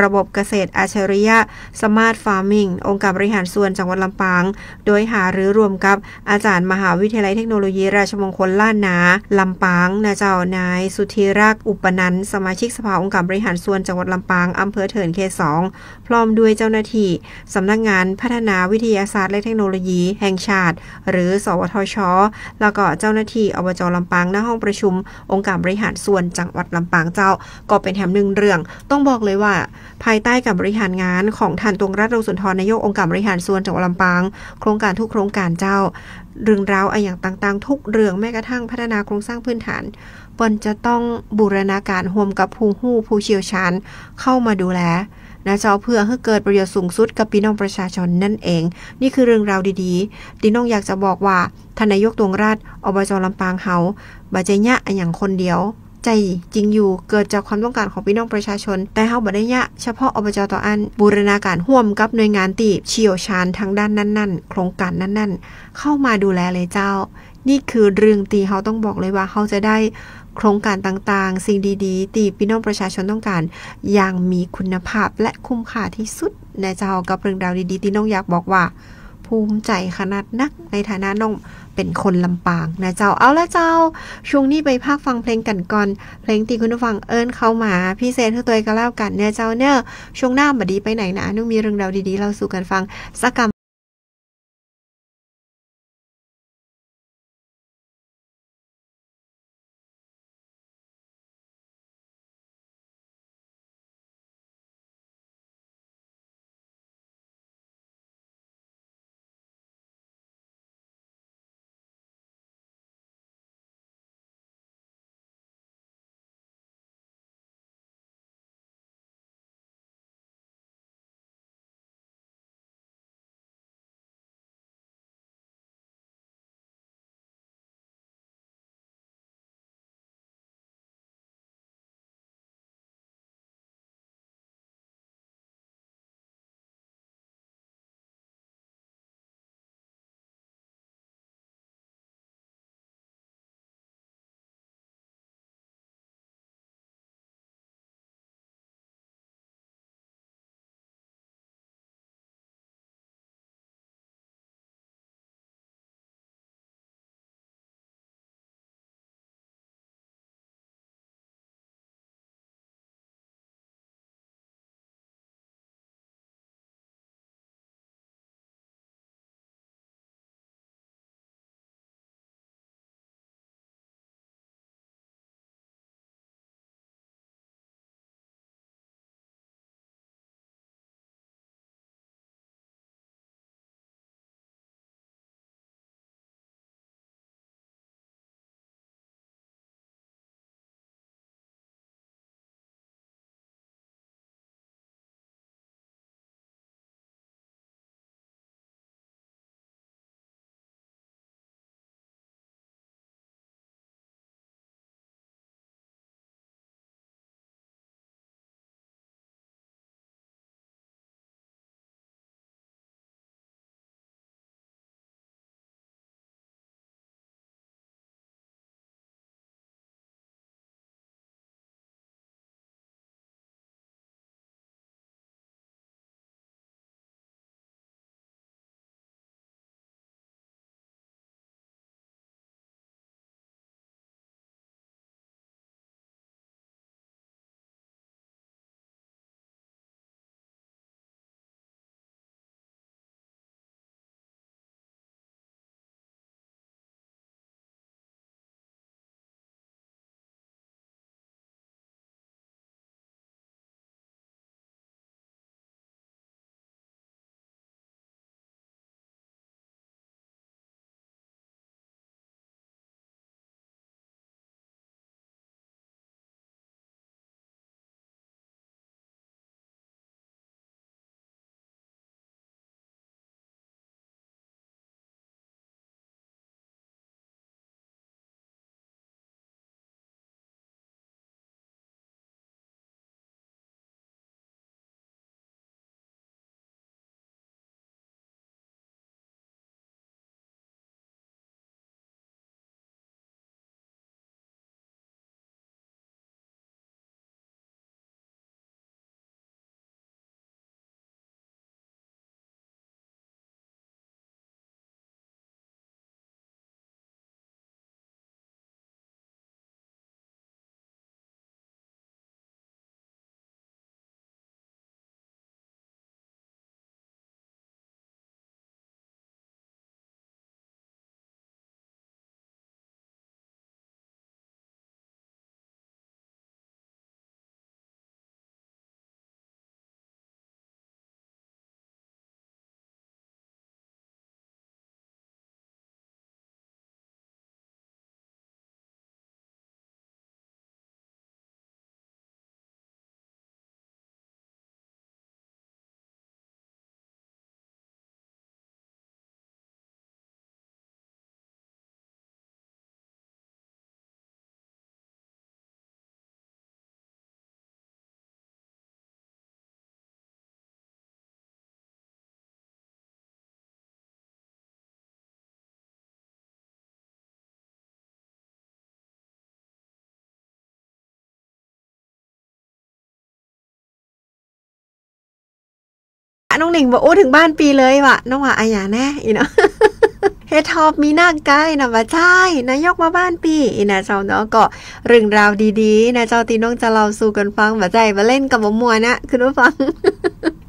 ระบบเกษตรอัจฉริยะ Smart Farming องค์การบริหารส่วนจังหวัดลำปาง โดยหารือร่วมกับอาจ๋ารย์มหาวิทยาลัยเทคโนโลยีราชมงคลล้านนาลำปาง นะเจ้า นายสุธีรักษ์ อุปนันท์ สมาชิกสภาองค์การบริหารส่วนจังหวัดลำปาง อำเภอเถินเขตสอง พร้อมด้วยเจ้าหน้าตี้สำนักงานพัฒนาวิทยาศาสตร์และเทคโนโลยีแห่งชาติ หรือ สวทช. แล้วก็เจ้าหน้าตี้ อบจ. ลำปาง ณ ห้องประชุมองค์การบริหารส่วนจังหวัดลำปางเจ้า ก็เป๋นแหมนึ่งเรื่อง ต้องบอกเลยว่า ภายใต้ก๋านบริหารงานของท่าน ตวงรัตน์ ลุงสุนทร นายกองค์การบริหารส่วนจังหวัดลำปาง โครงก๋านทุกโครงก๋านเจ้า เรื่องราวอะหยังต่างๆ ทุกเรื่อง แม้กระทั่งพัฒนาโครงสร้างพื้นฐาน เปิ้นจะต้องบูรณาการฮ่วมกับผู้ฮู้ผู้เชี่ยวชาญเข้ามาดูแล นะเจ้า เพื่อหื้อเกิดประโยชน์สูงสุดกับปี้น้องประชาชนนั่นเอง นี่คือเรื่องราวดีๆ ตี้น้องอยากจะบอกว่า ท่านนายกตวงราช อบจ ลำปางเฮา บ่ใจ้เยียะอะหยังคนเดียว ใจ้จริงอยู่ เกิดจากความต้องการของปี้น้องประชาชน แต่เฮาบ่ได้เยียะเฉพาะ อบจ เต้าอั้น บูรณาการฮ่วมกับหน่วยงานตี้เชี่ยวชาญทางด้านนั้นๆ โครงการนั้นๆ เข้ามาดูแลเลยเจ้า นี่คือเรื่องตี้เฮาต้องบอกเลยว่า เฮาจะได้โครงการต่างๆ สิ่งดีๆ ตี้ปี้น้องประชาชนต้องการ อย่างมีคุณภาพและคุ้มค่าที่สุดนะเจ้า กับเรื่องราวดีๆ ตี้น้องอยากบอกว่า ภูมิใจ๋ขนาดนัก ในฐานะน้องเป๋นคนลำปางนะเจ้า เอาละเจ้า ช่วงนี้ไปพักฟังเพลงกั๋นก่อน เพลงตี้คุณผู้ฟังเอิ้นเข้ามา พิเศษหื้อตวยก็แล้วกั๋นนะเจ้าเน่อ ช่วงหน้าบ่ดีไปไหนนะ น้องมีเรื่องราวดีๆ เล่าสู่กั๋นฟังสักกำ น้องหนิงบ่อู้เถิงบ้านปี้เลยว่ะ น้องว่าอะหยังแน่ อี้เนาะ เฮดทอปมีนาก้า อี้เนาะ บ่ใจ้ นายกมาบ้านปี้ อี้นะเจ้าเนาะ ก็เรื่องราวดีๆ นะเจ้า ตี้น้องจะเล่าสู่กั๋นฟัง บ่ใจ้ บ่เล่นก็บ่ม่วนนะ คุณผู้ฟัง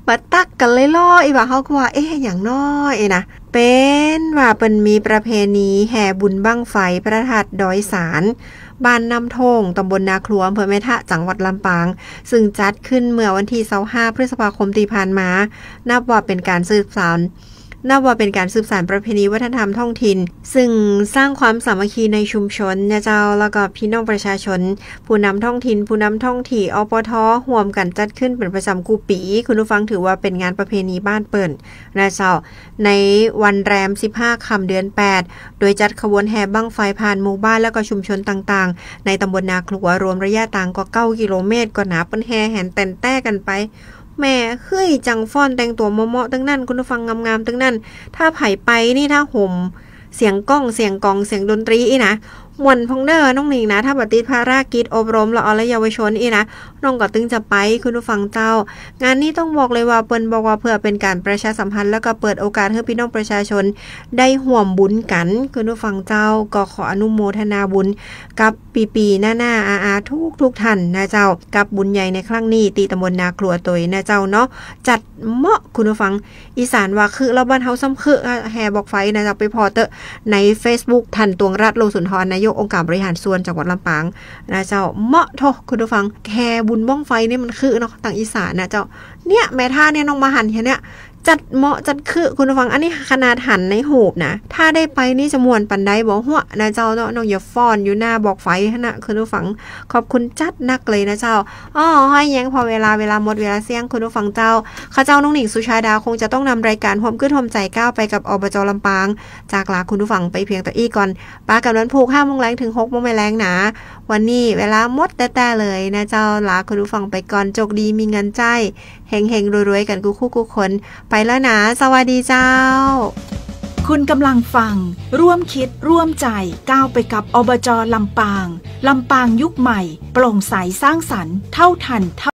บ่ตั๊กกั๋นเลยลอ อี้บ่า เฮาก็ว่า เอ๊ะ หยังน้อ อี้นะ เป๋นว่าเปิ้นมีประเพณีแห่บุญบั้งไฟพระธาตุดอยสาน บ้านน้ำโท่ง ตำบลนาครัว อำเภอแม่ทะ จังหวัดลำปาง ซึ่งจัดขึ้นเมื่อวันตี้ซาวห้า พฤษภาคมตี้ผ่านมา นับว่าเป๋นก๋านสืบสาน นับว่าเป๋นก๋านสืบสานประเพณีวัฒนธรรมท้องถิ่น ซึ่งสร้างความสามัคคีในชุมชนนะเจ้า แล้วก็ปี้น้องประชาชน ผู้นำท้องถิ่น ผู้นำท้องตี้ อปท ฮ่วมกั๋นจัดขึ้นเป๋นประจ๋ำกู้ปี๋ คุณผู้ฟัง ถือว่าเป๋นงานประเพณีบ้านเปิ้นนะเจ้า ในวันแรมสิบห้าค่ำเดือนแปด โดยจัดขบวนแห่บั้งไฟผ่านหมู่บ้านแล้วก็ชุมชนต่างๆ ในตำบลนาครัว รวมระยะตางกว่าเก้ากิโลเมตร ก็หนาเปิ้นแห่แหนแต่นแต๊กั๋นไป แหม เฮ้ย จั่งฟ้อนแต่งตั๋วเหมาะๆ ตึงนั้น คุณผู้ฟัง งามๆ ตึงนั้น ถ้าใผไปนี่ ถ้าโหมเสียงก้อง เสียงกลอง เสียงดนตรีอี้นะ ม่วนพ่องเน่อ น้องหนิงนะ ถ้าบ่ติดภารกิจอบรมละอ่อนและเยาวชนอี้นะ น้องก็ตึงจะไป คุณผู้ฟังเจ้า งานนี้ต้องบอกเลยว่าเปิ้นบอกว่าเพื่อเป๋นก๋านประชาสัมพันธ์ แล้วก็เปิดโอกาสหื้อปี้น้องประชาชนได้ฮ่วมบุญกั๋น คุณผู้ฟังเจ้า ก็ขออนุโมทนาบุญกับปี้ๆ น้าๆ อาๆ ทุกๆ ท่านนะเจ้า กับบุญใหญ่ในครั้งนี้ ตี้ตำบลนาครัวตวยนะเจ้าเนาะ จัดเหมาะ คุณผู้ฟัง อีสานว่าคึ แล้วบ้านเฮาซ้ำคึ แห่บั้งไฟนะเจ้า ไปผ่อเต๊อะ ในเฟซบุ๊ก ท่าน ตวงรัตน์ โลสุนทร นายกองค์การบริหารส่วนจังหวัดลำปางนะเจ้า เหมาะโธ่ คุณผู้ฟัง แห่บุญบั้งไฟนี่มันคึเนาะ ตางอีสานนะเจ้า เนี่ย แม่ทะเนี่ย น้องมาหันแค่เนี้ย จัดเหมาะจัดคึ คุณผู้ฟัง อันนี้ขนาดหันในหูปนะ ถ้าได้ไปนี่จะม่วนปานใดบ่ฮั้วนะเจ้าเนาะ น้องอย่าฟ้อนอยู่หน้าบั้งไฟหั้นนะ คุณผู้ฟัง ขอบคุณจัดนักเลยนะเจ้า อ้อ ฮ้อยแย้งผ่อเวลา เวลาหมด เวลาเสี้ยง คุณผู้ฟังเจ้า ข้าเจ้าน้องหนิงสุชาดาคงจะต้องนำรายการฮ่วมกึ๊ดฮ่วมใจ๋ก้าวไปกับ อบจ ลำปาง จากลาคุณผู้ฟังไปเพียงเต้าอี้ก่อน ปะกั๋นวันพูกห้าโมงแลงเถิงหกโมงแลงนะ วันนี้เวลาหมดแต๊ๆ เลยนะเจ้า ลาคุณผู้ฟังไปก่อน โจคดีมีเงินใจ๊ เฮงๆ รวยๆ กั๋นกู้คู่กู้คน ไปแล้วนะ สวัสดีเจ้า คุณกำลังฟัง ร่วมคิดร่วมใจ ก้าวไปกับ อบจ ลำปาง ลำปางยุคใหม่ โปร่งใสสร้างสรรค์ เท่าทันเท่า